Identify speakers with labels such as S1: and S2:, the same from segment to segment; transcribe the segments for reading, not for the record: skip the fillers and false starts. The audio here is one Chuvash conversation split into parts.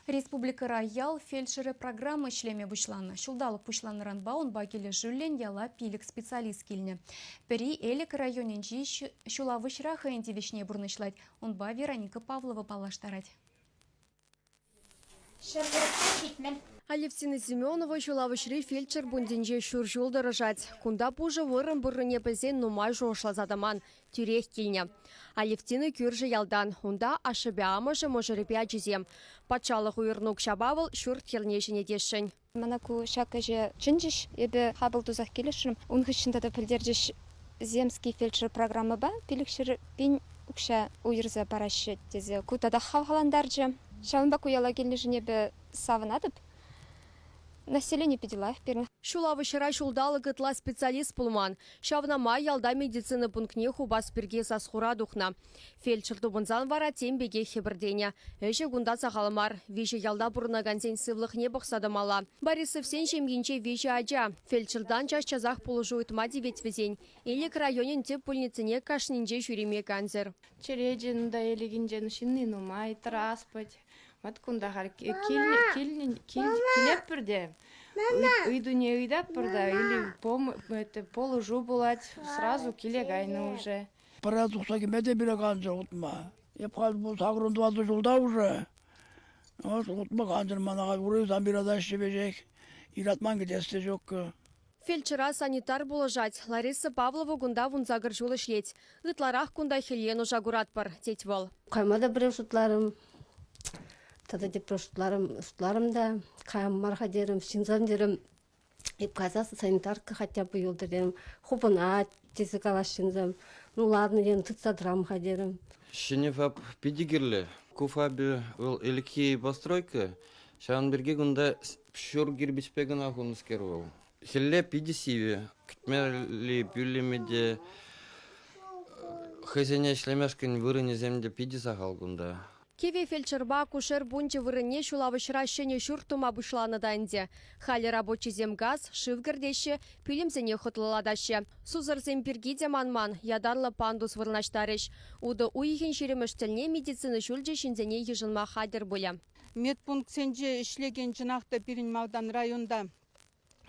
S1: Республикӑра Ял фельдшерӗ программа ӗҫлеме пуҫланӑ. Ҫулталӑк пуҫланнӑранпа унпа килӗшӳллӗн яла пилӗк специалист килнӗ. Пӗри Элӗк районӗнчи Ҫулавӑҫра хӑйӗн тивӗҫне пурнӑҫлать. Унпа Вероника Павлова паллаштарать.
S2: Алевтина Семенова Ҫулавӑҫри фельдшер пунктӗнче ҫур ҫул тӑрӑшать. Кунта пушӑ вырӑн пуррине пӗлсен нумай шухӑшласа тӑман, тӳрех килнӗ. Алевтина кӳршӗ ялтан. Унта ашшӗпе амӑшӗ, мӑшӑрӗпе ачисем. Патшалӑх уйӑрнӑ укҫапа вӑл ҫурт-йӗрне ҫӗнетесшӗн.
S3: Мана ку ҫак ӗҫе чӗнчӗҫ. Эпӗ хапӑл тусах килӗшрӗм. Ун хыҫҫӑн тата пӗлтерчӗҫ Земский фельдшер программӑпа 500 пин укҫа уйӑрса параҫҫӗ тесе. Ку татах хавхалантарчӗ. Ҫавӑнпа ку яла килнӗшӗн эпӗ савӑнатӑп. Населени питӗ лайӑх пирӗн.
S2: Ҫулавӑҫра ҫулталӑк ытла специалист пулман. Ҫавна май ялта медицина пунктне хупас пирки сас-хура тухнӑ. Фельдшер тупӑнсан вара тем пекех хӗпӗртенӗ. Ӗҫӗ кунта сахал мар. Виҫӗ ялта пурӑнакансен сывлӑхне пӑхса тӑмалла. Борисовсен ҫемйинче виҫӗ ача. Фельдшертан час-часах пулӑшу ыйтма тивет вӗсен. Элӗк районӗн тӗп пульницине кашнинче ҫӳреме кансӗр.
S4: Черечӗ унта Элӗкӗнчен ҫынни нумай, тӑраспӑть. Вот кунта халь килетпӗр те ыйтуне ыйтатпӑр та или это пулӑшу пулать, сразу киле кайнӑ уже.
S5: Пӗрре тухса кӗме те пире кансӗр утма. Эп халь сакӑрӑн тӑватӑ ҫулта уже. Вот утма кансӗр мана халь ури ыратаҫҫӗ веҫех. Ыратман кӗтес те ҫук.
S2: Фельдшера санитар пулӑшать. Лариса Павлова кунта вунсакӑр ҫул ӗҫлет. Ытларах кунта хӗлле нуша куратпӑр, тет вӑл.
S6: Кайма та пӗрре шутларӑм. Тата тепре шутларӑм, шутларӑм та каям мар-ха терӗм, ҫынсем терӗм. Эп кайса санитарка хотя бы юлтӑр терӗм. Хупӑнать тесе калаҫ ҫынсем. Ну ладно терӗм, тытса тӑрам-ха терӗм.
S7: Ҫӗнӗ ФАП питӗ кирлӗ. Ку ФАПӗ вӑл ӗлӗкхи постройка. Ҫавӑн пирки кунта ҫур кирпӗчпе кӑна хунӑскер вӑл. Хӗлле питӗ сивӗ. Кӗтмелли пӳлӗмӗ те, хӑйсене ӗҫлемешкӗн вырӑнӗсем те питӗ сахал кунта.
S2: Кивӗ фельдшерпа акушер пункчӗ вырӑнне Ҫулавӑҫра ҫӗнӗ ҫурт тума пуҫланӑ та ӗнтӗ. Халӗ рабочисем газ, шыв кӗртеҫҫӗ, пӳлӗмсене хӑтлӑлатаҫҫӗ. Сусӑрсем пирки те манман, ятарлӑ пандус вырнаҫтарӗҫ. Утӑ уйӑхӗн ҫирӗмӗш тӗлне медицина ҫурчӗ ҫынсене йышӑнма хатӗр пулӗ.
S8: Медпунктсенче ӗҫлекен чӑнах та пирӗн малтан районта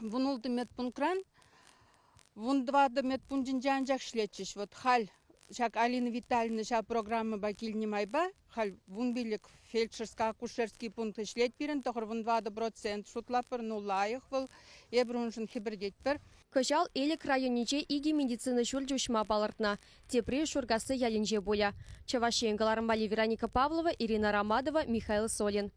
S8: 16 медпунктран 14 медпунктӗнче анчах ӗҫлетчӗҫ. Вот халь ҫак Алина Витальевна ҫав программӑпа килнӗ майпа халь 15 фельдшерско-акушерский пункт ӗҫлет пирӗн, 94% шутлатпӑр, ну лайӑх вӑл, эпир уншӑн хӗпӗртетпӗр.
S2: Кӑҫал Элӗк районӗнче икӗ медицина ҫурчӗ уҫма палӑртнӑ. Тепри Шуркасси ялӗнче пулӗ. Чӑваш Ен кӑларӑмпа Вероника Павлова, Ирина Ромадова, Михаил Солин.